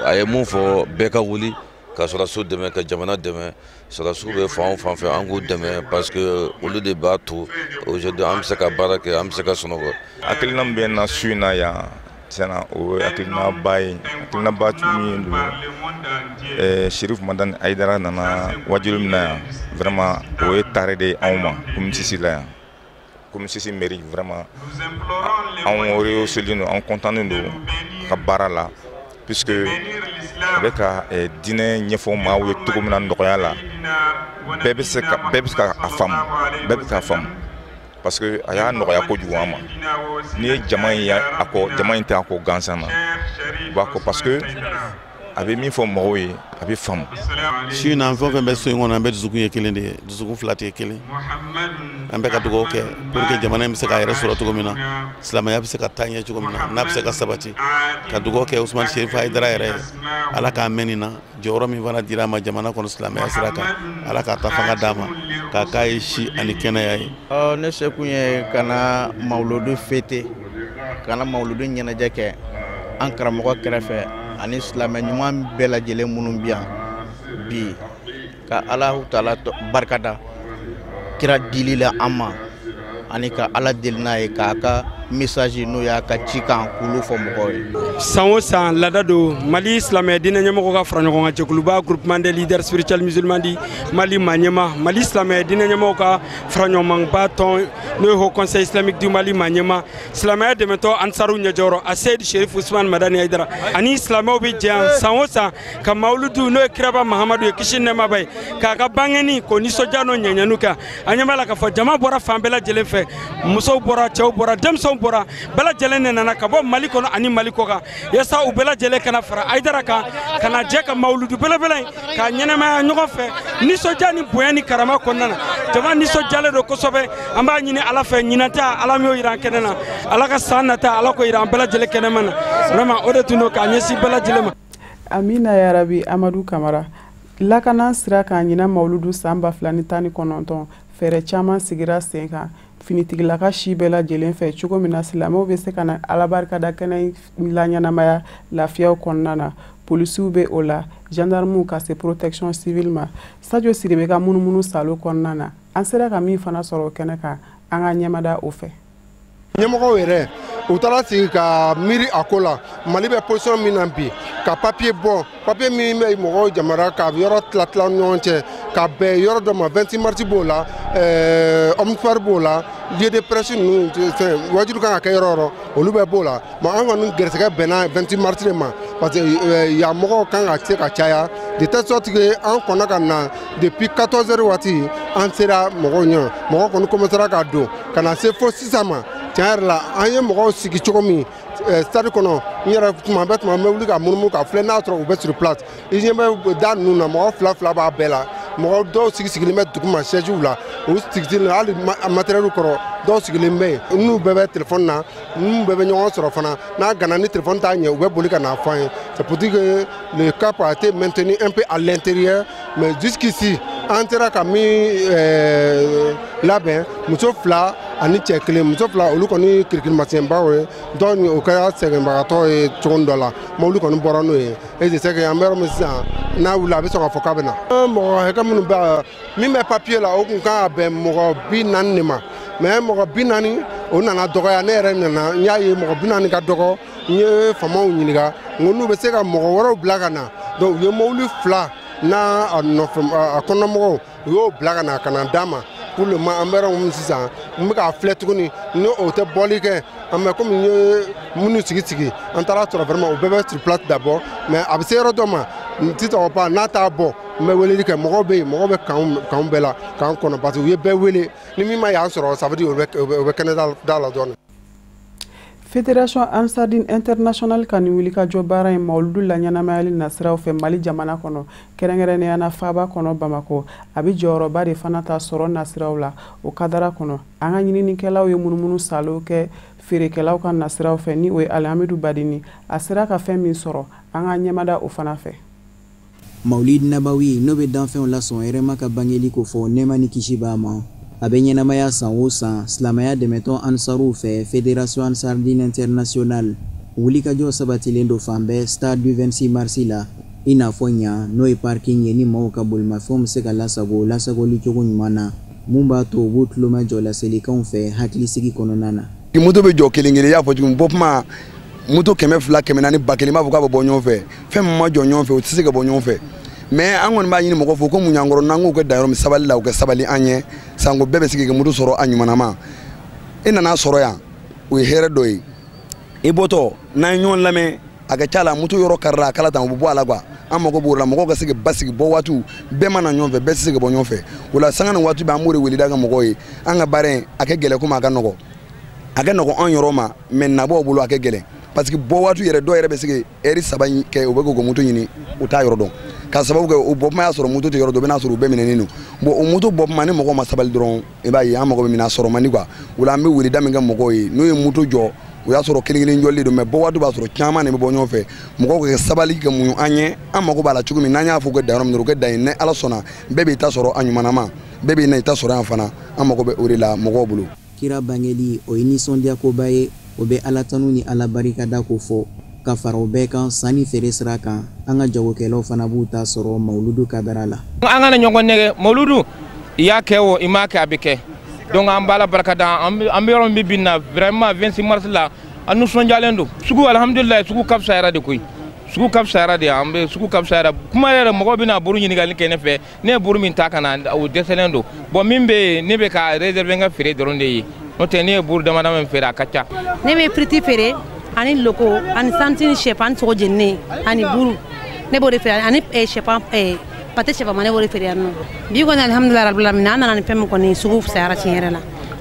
A ye mun fɔ, bɛɛ ka wuli ka sɔrɔdasiw dɛmɛ, ka jamana dɛmɛ. Sɔrɔdasiw bɛ fan o fan fɛ, an k'u dɛmɛ, parce que olu de b'a to aujourd'hui an bɛ se ka baara kɛ, an bɛ se ka sunɔgɔ. Hakilina min bɛ n na su in na yan, tiɲɛna, o ye hakilinaba ye, hakilinaba min don. Sherif Madani Hayidara nana wajulu min na yan, vraiment o ye tare de ye anw ma commune 6 la yan, commune 6 mairie. Vraiment anw rehausselen don, an content don ka baara la, puisque a bɛ ka diinɛ ɲɛfɔ maaw ye cogo min na nɔgɔya la, bɛɛ bɛ se ka a faamu, bɛɛ bɛ se k'a faamu, parce que a y'a nɔgɔya kojugu an ma. N'i ye jama in ye a kɔ, jama in tɛ a kɔ gansan na, u b'a kɔ, parce que a bɛ min fɔ mɔgɔw ye, a bɛ faamu. Su in na, an fɛn o fɛn bɛ so in kɔnɔ, an bɛɛ dusukun ye kelen de ye, dusukun fila tɛ kelen. An bɛ ka dugawu kɛ pour que jamana in bɛ se k'a yɛrɛ sɔrɔ cogo min na, silamɛya bɛ se ka taa ɲɛ cogo min na, n'a bɛ se ka sabati. Ka dugawu kɛ Usman Sherif Hayidara yɛrɛ ye, Ala k'a mɛn nin na. Jɔyɔrɔ min fana dira a ma jamana kɔnɔ silamɛya sira kan, Ala k'a ta fanga d'a ma, k'a k'a ye si ani kɛnɛya ye. Ne sekun ye ka na mawuludu fêter, ka na mawuludu ɲɛnajɛ kɛ an karamɔgɔ kɛrɛfɛ ani silamɛ ɲuman bɛɛ lajɛlen minnu bɛ yan bi, ka Alahu taala barikada kira dili la an ma, ani ka Ala deli n'a ye k'a ka message, n'o y'a ka cikan, k'olu fɔ mɔgɔw ye. San o san laada don, Mali silamɛ diinɛ ɲɛmɔgɔ ka fara ɲɔgɔn kan jɛkuluba, groupement des leaders spirituels musulmans du Mali maa ɲɛma, Mali silamɛ diinɛ ɲɛmɔgɔ ka fara ɲɔgɔnba tɔn, n'o ye Haut Conseil islamique du Mali maa ɲɛma, silamɛya dɛmɛtɔ Ansaru ɲɛjɔyɔrɔ a Seyid Sherif Usman Madani Hayidara ani silamɛw bɛ jɛ yan san o san ka mawuludu, n'o ye kiraba Mahamadu ye, kisi nɛɛma b'a ye, k'a ka bangeni k'o nisɔndiya n'o ɲɛɲɛniw kɛ. An ɲɛ b'a la k'a fɔ jama bɔra fan bɛɛ lajɛlen fɛ, musow bɔra, cɛw bɔra, denmisɛnw bɔra, bɛɛ lajɛlen de nana ka bɔ Mali kɔnɔ ani Mali kɔ kan, yaasa u bɛɛ lajɛlen kana fara Hayidara kan, ka na jɛ ka mawuludu belebele in k'a ɲɛnamaya ɲɔgɔn fɛ nisɔndiya ni bonya ni karama kɔnɔna na. Jama nisɔndiyalen don kosɛbɛ. An b'a ɲini Ala fɛ, ɲinan ta Ala m'o yira an kɛnɛ na, Ala ka san nata Ala k'o yira an bɛɛ lajɛlen kɛnɛma na. Vraiment o de tun don k'a ɲɛsin bɛɛ lajɛlen ma. Amina yarabi. Amadu Kamara, lakana sira kan, ɲinan mawuludu san 2019, fɛɛrɛ caman sigira sen kan finitigilaka si bɛɛ lajɛlen fɛ, cogo min na silamɛw bɛ se ka na Ala barikada kɛnɛ laɲɛnamaya lafiyaw kɔnɔna na. Polisiw bɛ o la, gendarmew, ka se protection civile ma. Sadio Sidibe ka munumunu salo kɔnɔna na, an sera ka min fana sɔrɔ o kɛnɛ kan, an ka ɲɛmada o fɛ. Ɲɛmɔgɔw yɛrɛ, u taara sigi ka miiri a ko la, Mali bɛ position min na bi, ka papier bɔ, papier min bɛ mɔgɔw jamana ka yɔrɔ tila tila ɲɔgɔn cɛ ka bɛn yɔrɔ dɔ ma. 26 mars b'o la, omnisport b'o la, lieu de presse ninnu, fɛn wajibi kan ka kɛ yɔrɔ o yɔrɔ, olu bɛɛ b'o la. Mais an kɔni gɛrɛsɛgɛ bɛnna 26 mars de ma, parce que yan mɔgɔw kan ka se ka caya, de telle sorte que an kɔnna ka na depuis 14 heures waati, an sera mɔgɔw ɲɛ, mɔgɔw kɔni commencera ka don ka na se fo sisan ma. Tiɲɛ yɛrɛ la, an ye mɔgɔw sigi cogo min stade kɔnɔ, n yɛrɛ tuma bɛɛ tuma n bɛ wuli ka munumunu ka filɛ n'a sɔrɔ u bɛ sur place. I ɲɛ bɛ da ninnu na, mɔgɔ fila fila b'a bɛɛ la, mɔgɔ dɔw sigi sigilen bɛ duguma siège la, u sigilen hali matériel kɔrɔ, dɔw sigilen bɛ yen, n'u bɛɛ bɛ téléphone na, n'u bɛɛ bɛ ɲɔgɔn sɔrɔ fana, n'a gana ni téléphone t'a ɲɛ, u bɛ boli ka n'a fɔ an ye. C'est pour dire que le cap a été maintenu un peu à l'intérieur, mais jusqu'ici an sera ka min labɛn, muso 2 ani cɛ 1. Muso 2, olu kɔni kirikirimasiyɛnbaw ye, dɔw o kɛra sɛgɛnbagatɔ ye cogo dɔ la, mobili kɔni bɔra n'o ye. Et je sais que an bɛ yɔrɔ min sisan, n'a wulila a bɛ sɔn k'a fɔ k'a bɛ na. Mɔgɔ hakɛ minnu bɛ min bɛ papier la, o kun kan ka bɛn mɔgɔ 40 de ma, mais mɔgɔ 40 O nana dɔgɔya. Ne yɛrɛ nana, n y'a ye mɔgɔ 40 ka dɔgɔ. N ye faamaw ɲininka, n ko n'u bɛ se ka mɔgɔ wɛrɛw bila ka na. Donc u ye mobili 2 n'a a nɔfɛ a kɔnɔmɔgɔw, u y'o bila ka na, ka na d'a ma. Pour le moment, an bɛ yɔrɔ min sisan, n bɛ k'a filɛ tuguni ni o tɛ bɔli kɛ an bɛ komi n ye minnu sigi sigi, an taara sɔrɔ vraiment u bɛɛ bɛ sur place d'abord. Mais a bɛ se yɔrɔ dɔ ma, n ti tɔgɔ pa n'a t'a bɔ, n bɛ weleli kɛ. Mɔgɔw bɛ yen, mɔgɔw bɛ kan bɛɛ la k'an kɔnɔ, parce que u ye bɛɛ wele. Ni min ma y'an sɔrɔ, ça veut dire o bɛ kɛnɛ da la dɔɔnin. Fédération Ansardine Internationale ka nin wulikajɔ baara in mawuludu laɲɛnamayali nasiraw fɛ Mali jamana kɔnɔ, kɛrɛnkɛrɛnnenya na faaba kɔnɔ Bamakɔ, a bɛ jɔyɔrɔba de fana ta sɔrɔ nasiraw la. O kadara kɔnɔ, an ka ɲininikɛlaw ye munumunu salo kɛ feerekɛlaw ka nasiraw fɛ, ni o ye Alihamidu Badini. A sera ka fɛn min sɔrɔ, an ka ɲɛmada o fana fɛ. Mawulid Nabawi, n'o bɛ danfɛnw lasɔn hɛrɛma ka bangeli ko fɔ, nɛɛma ni kisi b'a ma, a bɛ ɲɛnamaya san o san silamɛya dɛmɛtɔn ansaruw fɛ, Fédération Ansardine Internationale. Wulikajɔ sabatilen don fan bɛɛ stade du 26 mars la, i n'a fɔ ɲa n'o ye parking ye, ni maaw ka bolimafɛnw bɛ se ka lasago lasagoli cogo ɲuman na, mun b'a to u b'u tulomajɔ laselikanw fɛ hakilisigi kɔnɔna na. Moto bɛ jɔ kelen kelen, i y'a fɔ cogo min, bɔ kuma moto 200 400 1000, b'a fɔ k'a bɛ bɔ ɲɔgɔn fɛ. Fɛn min ma jɔ ɲɔgɔn fɛ, o tɛ se ka bɔ ɲɔgɔn fɛ. Mais an kɔni b'a ɲini mɔgɔ fo ko mun y'an kɔrɔ, n'an k'o kɛ danyɔrɔ min sabali la, o kɛ sabali an ɲɛ sanko bɛɛ bɛ se k'i ka moto sɔrɔ a ɲumanama. E nana sɔrɔ yan, o ye hɛrɛ dɔ ye. I bɔtɔ n'an ye ɲɔgɔn lamɛn, a ka ca la moto yɔrɔ karila a kala tan, o bɛ bɔ a la quoi. An mago b'o la, mɔgɔw ka se ka basigi bɔ waatiw bɛɛ ma na ɲɔgɔn fɛ, bɛɛ tɛ se ka bɔ ɲɔgɔn fɛ. O la sanga ni waati bɛɛ an b'o de wele da ka mɔgɔw ye. An ka baara in a kɛ gɛlɛn komi a ka nɔgɔn, a ka nɔgɔn an yɔrɔ ma, mais nabɔw bolo a kɛ gɛlɛn. Parce que bɔ waati yɛrɛ, dɔw yɛrɛ bɛ se ka heure 3 kɛ, u bɛ k'u ka moto ɲini, u t'a yɔrɔ dɔn. K'a sababu kɛ o bɔ kuma y'a sɔrɔ moto tɛ yɔrɔ dɔn, u bɛ n'a sɔrɔ u bɛɛ minɛnen don. Bon, o moto bɔ kuma ni mɔgɔ ma sabali dɔrɔn, i b'a ye an mago bɛ min na, a sɔrɔ man di quoi. O la an bɛ weleda min kɛ mɔgɔw ye, n'u ye moto jɔ, o y'a sɔrɔ kelen kelen jɔlen don, mais bɔ waati b'a sɔrɔ caman de bɛ bɔ ɲɔgɔn fɛ. Mɔgɔw ka kɛ sabali ka muɲu an ɲɛ, an mago b'a la cogo min, n'an y'a fɔ u ka dan yɔrɔ min dɔrɔn, u ka dan yen. Ni Ala sɔnna, bɛɛ b'i ta sɔrɔ a ɲumanama, bɛɛ b'i na i ta sɔrɔ yan fana. An mago bɛ o de la mɔgɔw bolo. Kira bangeli, o ye nisɔndiyakoba ye, o bɛ Ala tanu ni Ala barikada ko fɔ. Ka fara o bɛɛ kan, sanni feere sira kan, an ka jagokɛlaw fana b'u ta sɔrɔ mawuludu kadara la. An kana ɲɔgɔn nɛgɛ, mawuludu i y'a kɛ o i m'a kɛ, a bɛ kɛ. Donc an b'Ala barika da, an bɛ yɔrɔ min bi na, vraiment 26 mars la, an nisɔndiyalen don. Sugu alhamdulilayi, sugu ka fisa yɛrɛ de koyi. Sugu ka fisa yɛrɛ de, an bɛ sugu ka fisa yɛrɛ. Kuma yɛrɛ, mɔgɔw bɛna buru ɲininkali kɛ ne fɛ, ne ye buru min ta ka na, o dɛsɛlen don. Bon, min bɛ yen, ne bɛ ka réserver n ka feere dɔrɔn de ye. N'o tɛ, ne ye buru dama dama min feere, a ka ca. Ne bɛ friti feere ani loko ani santi ni sɛfan sogo jeninen ani buru, ne b'o de feere, ani sɛfan pate sɛfan ma, ne b'o de feere yan nɔ. Bi kɔni alhamdulilayi rabil alamin, an nana ni fɛn min kɔni, sugu fisayara tiɲɛ yɛrɛ la,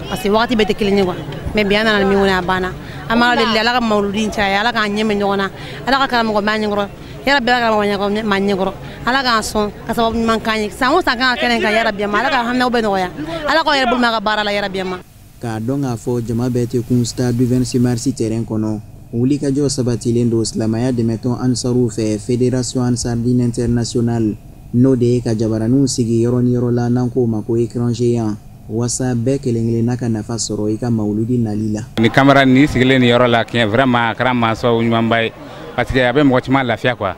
parce que wagati bɛɛ tɛ kelen ye quoi. Mais bi an nana ni min kɔni, a banna. An b'a deli Ala ka mawuludi in caya, Ala k'an ɲɛ mɛn ɲɔgɔn na, Ala ka karamɔgɔ mɛn an ɲɛkɔrɔ, yarabi Ala ka karamɔgɔ mɛn an ɲɛkɔrɔ, Ala k'an sɔn ka sababu ɲuman k'an ye san o san kan ka kɛnɛ kan, yarabi ma Ala ka haminaw bɛɛ nɔgɔya, Ala k'aw yɛrɛ bolo mɛn a ka baara la, yarabi ma. K'a dɔn k'a fɔ jama bɛɛ tɛ kun stade du 26 mars terrain kɔnɔ, wulikajɔ sabatilen don silamɛya dɛmɛtɔn ansaruw fɛ, Fédération Ansardine Internationale, n'o de ye ka jabaraninw sigi yɔrɔ ni yɔrɔ la, n'an k'o ma ko écran géant, waasa bɛɛ kelen kelenna ka nafa sɔrɔ i ka mawuludi nali la. Ni kamera ni sigilen nin yɔrɔ la, tiɲɛ vraiment a kɛra maa sababu ɲumanba ye, parce que a bɛ mɔgɔ caman lafiya quoi.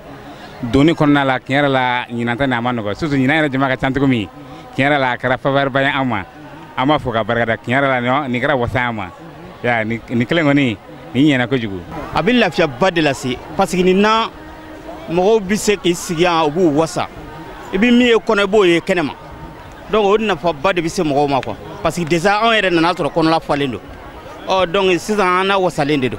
Donni kɔnɔna la, tiɲɛ yɛrɛ la, ɲinan ta nin a ma nɔgɔn, surtout ɲinan yɛrɛ jama ka ca cogo min, tiɲɛ yɛrɛ la a kɛra faveur ba ye an ma. An b'a fɔ ka barika da, tiɲɛ yɛrɛ la nin kɛra wasa an ma. Ya nin kelen kɔni nin ɲɛna kojugu. A bɛ lafiyaba de lase, parce que nin na mɔgɔw bɛ se k'i sigi yan, u b'u wasa. I bɛ min ye kɔnɔ, i b'o ye kɛnɛma. Donc o nafaba de bɛ se mɔgɔw ma quoi, parce que déjà anw yɛrɛ nana sɔrɔ kɔnɔla falen don. Ɔ donc sisan an na wasalen de don.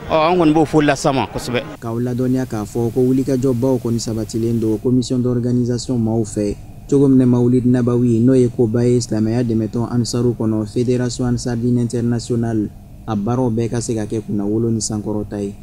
Ɔ an kɔni b'o foli las'a ma kosɛbɛ. K'aw ladɔnniya k'a fɔ ko wulikajɔbaw kɔni sabatilen don commission d'organisation maaw fɛ, cogo min na Mawulid Nabawi, n'o ye koba ye silamɛya dɛmɛtɔn ansaru kɔnɔ, Fédération Ansardine Internationale, a baaraw bɛɛ ka se ka kɛ kunnawolo ni sankɔrɔta ye.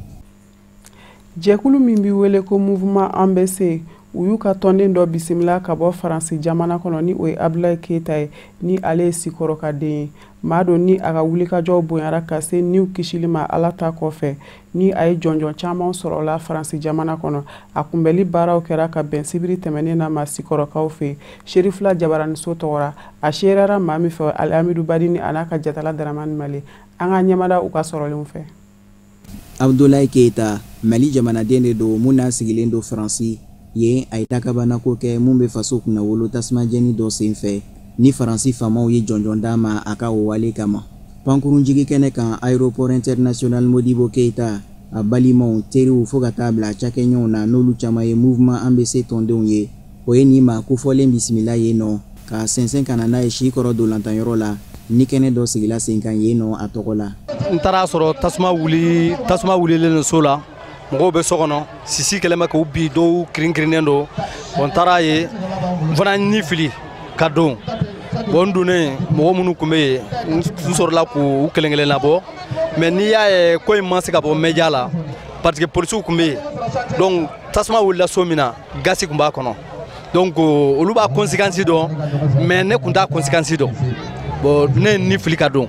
Jɛkulu min bɛ wele ko Mouvement An bɛ se, u y'u ka tɔnden dɔ bisimila ka bɔ Faransi jamana kɔnɔ, ni o ye Abdoulaye Keita ye, ni ale ye Sikɔrɔkaden ye. Maa don ni a ka wulikajɔw bonyara ka se niw kisili ma Ala ta kɔfɛ, ni a ye jɔnjɔn caman sɔrɔ la Faransi jamana kɔnɔ. A kunbɛli baaraw kɛra ka bɛn sibiri tɛmɛnen na ma Sikɔrɔkaw fɛ Serifila Jabaraniso tɔgɔra. A seereyara maa min fɛ, Alihamidu Badini a n'a ka jatala Daramani Male. An ka ɲɛmada u ka sɔrɔlenw fɛ. Abdoulaye Keita, Mali jamanaden de don mun n'a sigilen don Faransi. Yen a ye takabanako kɛ mun bɛ faso kunnawolo tasumajɛni dɔ senfɛ, ni Faransi faamaw ye jɔnjɔn d'a ma a ka o wale kama. Pankurunjigi kɛnɛ kan aéroport international Modibo Keita, a balimaw, teriw fo ka taa bila cakɛɲɔgɔnw na n'olu caman ye mouvement an bɛ se tɔndenw ye, o ye nin maa kofɔlen bisimila yen nɔ k'a sɛnsɛn ka na n'a ye Sikɔrɔ dolantanyɔrɔ la ni kɛnɛ dɔ sigila sen kan yen nɔ a tɔgɔ la. N taara sɔrɔ tasuma wulilen don so la, mɔgɔw bɛ so kɔnɔ, sisi kɛlen bɛ k'u bi, dɔw kirin-kirinnen don. Bon, n taara ye, n fana ni fili ka don. Bon, n donnen, mɔgɔ minnu tun bɛ yen, n sɔrɔla k'u kelen kelen labɔ. Mais n'i y'a ye ko in ma se ka bɔ média la, parce que polisiw tun bɛ yen. Donc tasuma wulila so min na, gasi tun b'a kɔnɔ. Donc olu b'a conséquence dɔn, mais ne tun t'a conséquence dɔn. Bon, ne ye ni fili ka don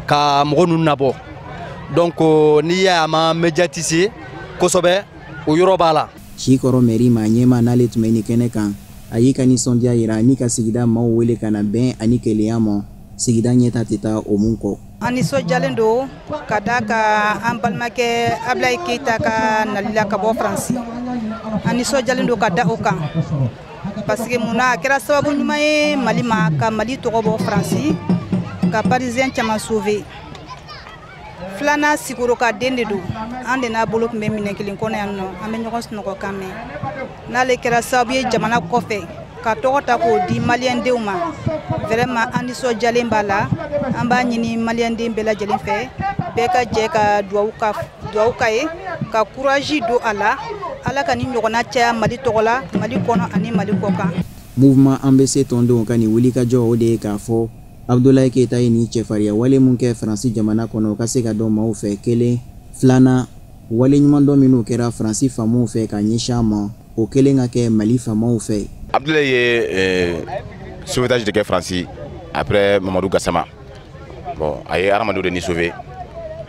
ka mɔgɔ ninnu nabɔ. Donc n'i y'a ye a ma médiatiser kosɛbɛ, o yɔrɔ b'a la. Sikɔrɔ mairie maa ɲɛmaa n'ale tun bɛ nin kɛnɛ kan, a y'i ka nisɔndiya yira ni ka sigida maaw wele ka na bɛn ani kelenya ma, sigida ɲɛta tɛ taa o mun kɔ. An nisɔndiyalen don ka da ka an balimakɛ Ablaye Keita ka nali la ka bɔ Faransi. An nisɔndiyalen don ka da o kan, parce que munna a kɛra sababu ɲuman ye Mali ma, ka Mali tɔgɔ bɔ Faransi, ka parisien caman sauver. Filanan, Sikoro ka den de don, an de n'a bolo tun bɛ minɛ kelen kɔnɔ yan nɔ, an bɛ ɲɔgɔn sunɔgɔ kan mɛn. N'ale kɛra sababu ye jamana kɔfɛ ka tɔgɔ ta k'o di maliyɛndenw ma, vraiment an nisɔndiyalen b'a la. An b'a ɲini maliyɛnden bɛɛ lajɛlen fɛ, bɛɛ ka jɛ ka duwawu ka ye, ka courage don a la, Ala ka ni ɲɔgɔnna caya Mali tɔgɔ la, Mali kɔnɔ ani Mali kɔ kan. Mouvement an bɛ se tɔndenw ka nin wulikajɔ, o de ye k'a fɔ Abdoulaye Keita ye nin cɛfarinya wale mun kɛ Faransi jamana kɔnɔ, o ka se ka dɔn maaw fɛ kelen. Filanan, wale ɲumandɔn minnu kɛra Faransi faamaw fɛ ka ɲɛsin a ma, o kelen ka kɛ Mali faamaw fɛ. Abdoulaye ye sauvetage de kɛ Faransi après Mamadou Gassama. Bon, a ye hadamadenw de ni sauver.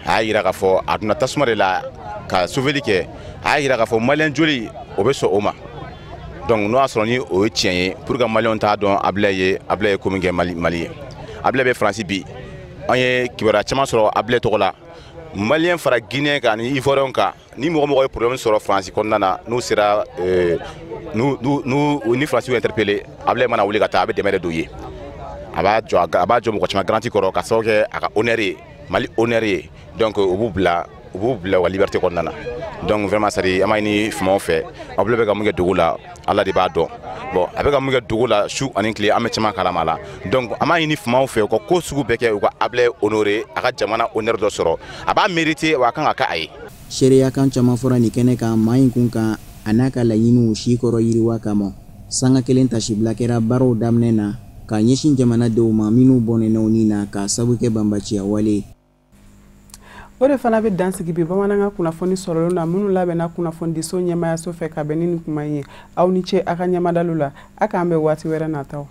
A y'a yira k'a fɔ a donna tasuma de la ka sauveli kɛ. A y'a yira k'a fɔ maliyɛn joli o bɛ sɔn o ma. Donc n'o y'a sɔrɔ ni o ye tiɲɛ ye, pour que maliyɛnw t'a dɔn Abdoulaye ye ko min kɛ Mali ye. Abdoulaye bɛ Faransi bi, an ye kibaruya caman sɔrɔ Abdoulaye tɔgɔ la. Maliyɛn fara Guinée kan ani Ivoirien kan, ni mɔgɔ mɔgɔ ye problème sɔrɔ Faransi kɔnɔna na, n'u sera ni Faransi y'u interpellé, Abdoulaye mana wuli ka taa, a bɛ dɛmɛ de don u ye. A b'a jɔ mɔgɔ caman garantie kɔrɔ ka sababu kɛ a ka honneur ye, Mali honneur ye. Donc u b'u bila u ka liberté kɔnɔna na. Donc vraiment, c'est à dire an b'a ɲini faamaw fɛ, Abdoulaye bɛ ka mun kɛ dugu la, Ala de b'a dɔn. Bon, a bɛ ka mun kɛ dugu la su ani tile, an bɛ caman kalama la. Donc an b'a ɲini faamaw fɛ, u ka ko sugu bɛɛ kɛ u ka Abdoulaye honorer, a ka jamana honneur dɔ sɔrɔ. A b'a mériter, wa a kan ka kɛ a ye. Seereya kan caman fɔra nin kɛnɛ kan maa in kun kan a n'a ka laɲiniw Sikɔrɔ yiriwa kama. Sanga kelen tasibila kɛra baaraw daminɛ na ka ɲɛsin jamanadenw ma minnu bɔnɛna u ni na k'a sabu kɛ banbaciya wale. O de fana bɛ dansigi bi bamanankan kunnafoni sɔrɔlenw na minnu labɛnna kunnafonidiso ɲɛmaayaso fɛ ka bɛn ni nin kuma in ye. Aw ni ce a ka ɲɛmadalu la, a k'an bɛn waati wɛrɛ nataw.